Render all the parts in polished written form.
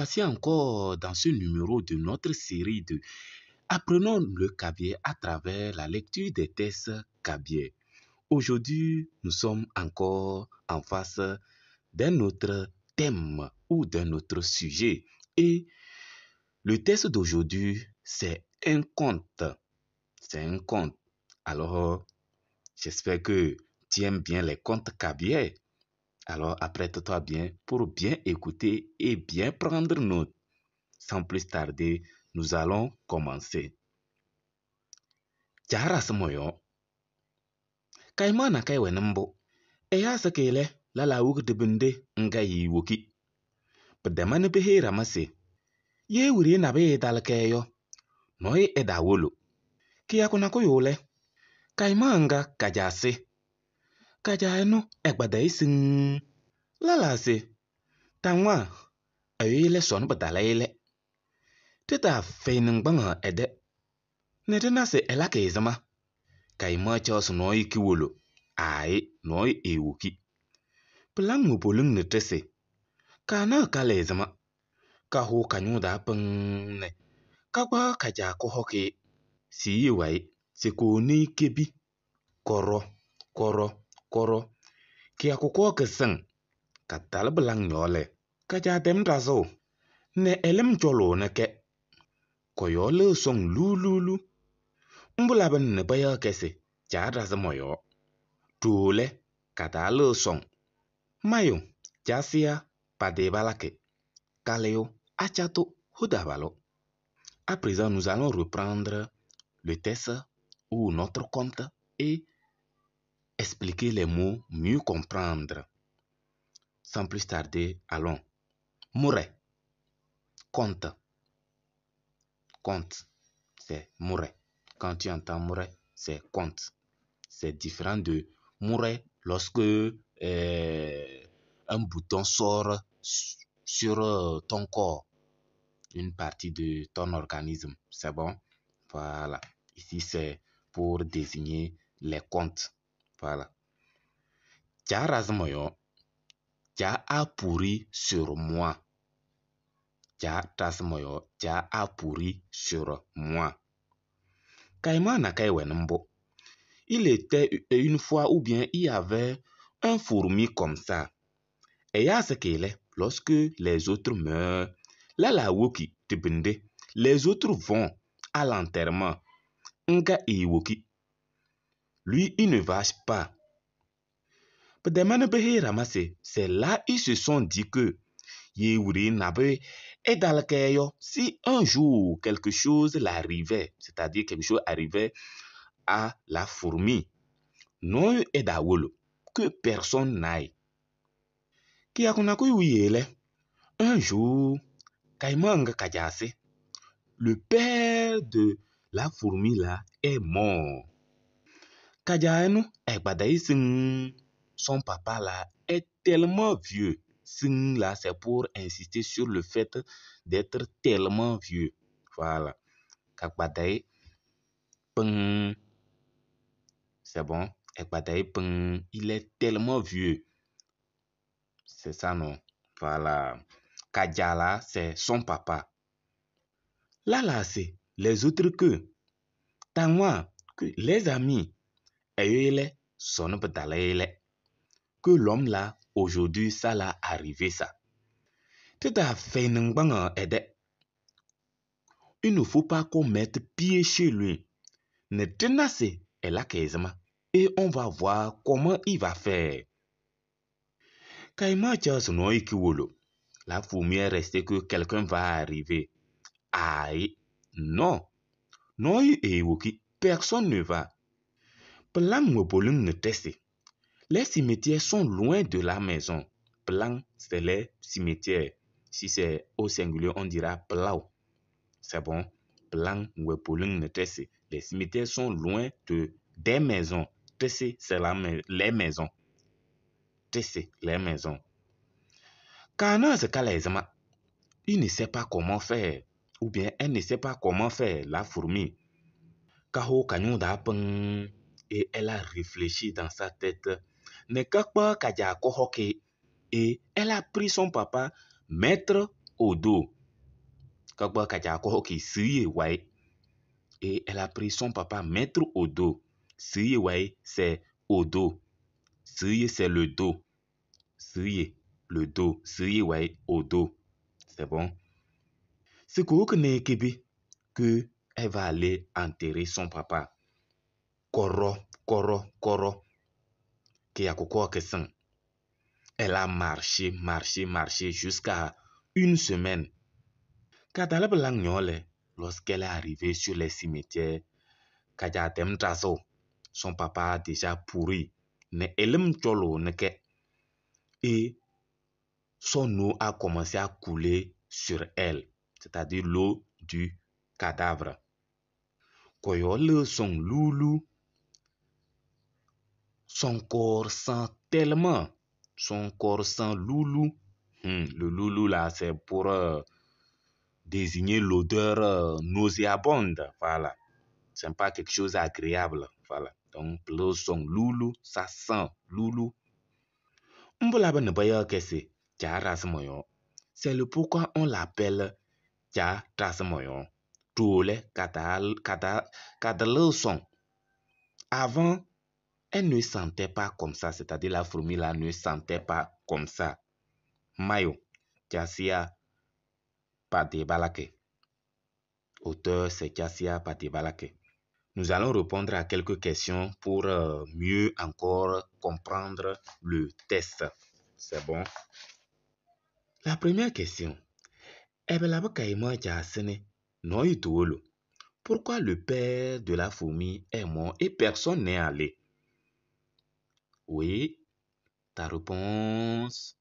voici encore dans ce numéro de notre série de Apprenons le kabyè à travers la lecture des textes kabyè. Aujourd'hui, nous sommes encore en face d'un autre thème ou d'un autre sujet. Et le texte d'aujourd'hui, c'est un conte. C'est un conte. Alors, j'espère que tu aimes bien les contes kabyè. Alors, apprête-toi bien pour bien écouter et bien prendre note. Sans plus tarder, nous allons commencer. Dza Kayima na kay wɛ mbʋ. Ɛyaa sɩ kɩ lɛ lɛlaa woki tɩ-pɩnɖe ŋga eewoki. Pɩtɛma nɛ peheyi ɖama se ye wiɖiyi nabʋyʋ ɛtalɩ-kɛ yɔ, nɔɔyʋ ɛtaawolo. Kɩyakʋ nakʋyʋ lɛ, kayɩmaa ŋga ka-caa sɩ. Ka-caa ɛnʋ ɛkpadayɩ siŋŋ. Lɛlaa se taŋwaa ɛyʋ lɛ sɔnɔ pɩtala-ɩ lɛ. Ɖɩtaafɛyɩ nɩŋgbaŋaɣ ɛ-tɛ nɛ ɖɩna se ɛlakɩ ɛzɩma. Kayɩmaa caɣ se nɔɔyʋ kiwolo. Aayɩ nɔɔyʋ eewoki. Pɩlaŋ poliŋ nɛ ɖɩsɩ. Kaanaɣ kalɩ ɛzɩma. Kahʋʋ ka-ñʋʋ taa pɩŋŋ nɛ kakpaɣ ka-caa kɔhɔkɩ-ɩ. Siye wayɩ se kooni kebi. Kɔɖɔ kɔɖɔ kɔɖɔ. Kɩyakʋ kɔɔ kɩsɩŋ. Katalɩ pɩlaŋ yɔɔ lɛ, ka-caa tɛm ɖazʋʋ nɛ ɛ-lɩm cɔlʋʋnɩ-kɛ. Kɔ-yɔɔ lɩɣ sɔŋ luuluulu. Mbʋ labɩna nɛ payaɣ-kɛ se Dza ɖazɩ mɔ-yɔɔ. Ɖooo lɛ, ka-taa lɩɣ sɔŋ. Mayʋ Dza sɩya patɩɩpalakɩ. Kalɩyʋ atsa-tʋ hʋtʋ abalʋ. À présent, nous allons reprendre le texte ou notre conte et expliquer les mots, mieux comprendre. Sans plus tarder, allons. Mourɛ. Conte. Conte, c'est mourɛ. Quand tu entends mourɛ, c'est conte. C'est différent de mourɛ lorsque un bouton sort sur ton corps, une partie de ton organisme. C'est bon? Voilà. Ici, c'est pour désigner les contes. Voilà. Dza ɖazɩ mɔ-yɔɔ. Dza a pourri sur moi. Dza ɖazɩ mɔ-yɔɔ. Dza a pourri sur moi. Kayima na kay wɛ mbʋ. Il était une fois ou bien il y avait un fourmi comme ça. Et à ce qu'il est, lorsque les autres meurent, là la woki tibinde, les autres vont à l'enterrement. Nga eewoki. Lui, il ne va pas. C'est là ils se sont dit que si un jour quelque chose l'arrivait, c'est-à-dire quelque chose arrivait à la fourmi, non que personne n'aille. Un jour, le père de la fourmi là est mort. Son papa là est tellement vieux. Siŋ là, c'est pour insister sur le fait d'être tellement vieux. Voilà. Kakpadaï, ping. C'est bon. Ekpadaï, ping. Il est tellement vieux. C'est ça, non? Voilà. Kadjala, c'est son papa. Là, là, c'est les autres que. Tangwa, que les amis. Eyele, son Que l'homme là, aujourd'hui, ça l'a arrivé ça. Tout à fait, Il ne faut pas qu'on mette pied chez lui. Ne tenase est la Et on va voir comment il va faire. La fourmi est restée que quelqu'un va arriver. Aïe, non. Non, personne ne va. Les cimetières sont loin de la maison. Plan, c'est les cimetières. Si c'est au singulier, on dira plau. C'est bon. Plan ou Les cimetières sont loin de des maisons. TC, c'est les maisons. TC, les maisons. Il ne sait pas comment faire. Ou bien elle ne sait pas comment faire, la fourmi. Et elle a réfléchi dans sa tête. Et elle a pris son papa, mettre au dos. Et elle a pris son papa mettre au dos. C'est au dos. C'est le dos. Le dos. Au dos. C'est bon. C'est que elle va aller enterrer son papa. Koro, koro, koro. Elle a marché, marché, marché jusqu'à une semaine. Lorsqu'elle est arrivée sur les cimetières, son papa a déjà pourri. Et son eau a commencé à couler sur elle, c'est-à-dire l'eau du cadavre. Koyole son loulou, son corps sent tellement, son corps sent loulou. Le loulou là, c'est pour désigner l'odeur nauséabonde, voilà. C'est pas quelque chose d'agréable, voilà. Donc, le son loulou, ça sent loulou. C'est le pourquoi on l'appelle Tcha Trasmoyon. Toule kadal son. Avant, elle ne sentait pas comme ça, c'est-à-dire la fourmi là ne sentait pas comme ça. Mayo, Tchasia Padebalake. Auteur, c'est Tchasia Padebalake. Nous allons répondre à quelques questions pour mieux encore comprendre le test. C'est bon? La première question. Pourquoi le père de la fourmi est mort et personne n'est allé? Oui, ta réponse.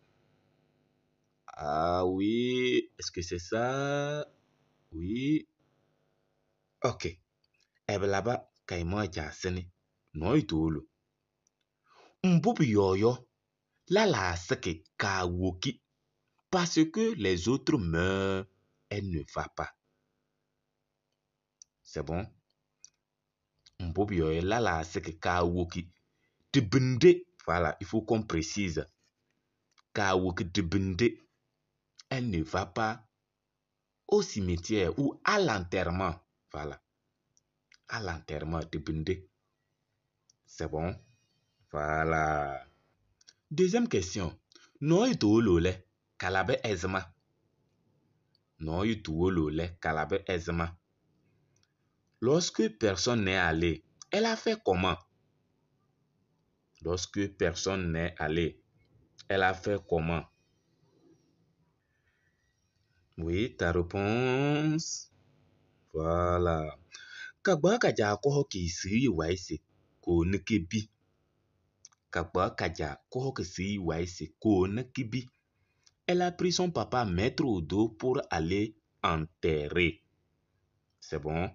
Ah oui, est-ce que c'est ça? Oui. Ok. Ebelaba kaima jasene noitolo. Mbubi yoyo la la seke kawoki. Parce que les autres meurent, elle ne va pas. C'est bon? Mbubi yoyo la la seke kawoki. Dibinde, voilà, il faut qu'on précise. Kawoki dibinde, elle ne va pas au cimetière ou à l'enterrement. Voilà. À l'enterrement de Bindé. C'est bon? Voilà. Deuxième question. Noy tuolole kalabe ezma. Noy tuolole kalabe ezma. Lorsque personne n'est allé, elle a fait comment? Lorsque personne n'est allé, elle a fait comment? Oui, ta réponse. Voilà. Kagba kaja koho ki si waise ko nekebi. Kagba kaja koho ki si waise ko nekebi. Elle a pris son papa mettre au dos pour aller enterrer. C'est bon?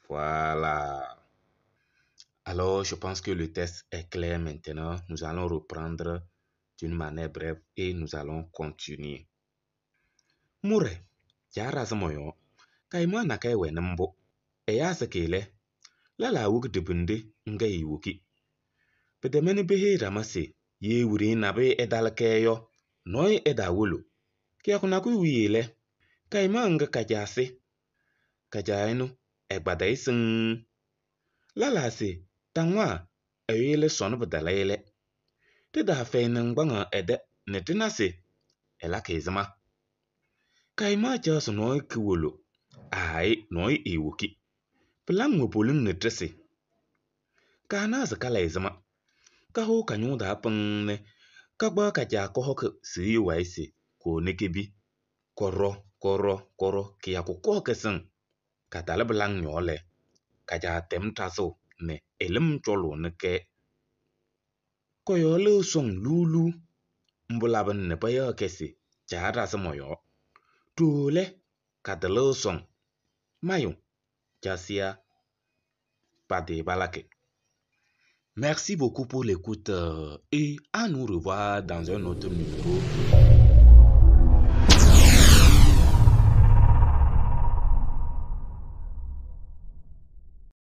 Voilà. Alors, je pense que le test est clair maintenant. Nous allons reprendre d'une manière brève et nous allons continuer. Mure, jara samoyo, kaima na kai wenembo. Eya sekele, lala wuk dibinde nga iwuki. Bedemeni behe ramase, ye wuri nabe edalkeyo, noi edawulu. Kia kuna kuwile, kaima nga kajase. Kajainu, egbadaising. Lala se, tangwa, eyele sonu bedalele. Teda fenengbanga ede netinase, ela kezima. Kaima jaso noi kiwolo, ai noi iwuki. Pelang ngopoling netrese. Kana zakala ezama. Kaho kanyuda peng ne. Kagba kaja koho ke si waise ko nekebi. Koro koro koro kia ko ko keseng. Katala belang nyole. Kaja tem taso ne elem cholo ne ke. Koyo le song lulu. Mbulaban ne paya kese. Chara samoyo. Tule katala song. Mayo. Tchasia Padebalake. Merci beaucoup pour l'écoute et à nous revoir dans un autre numéro.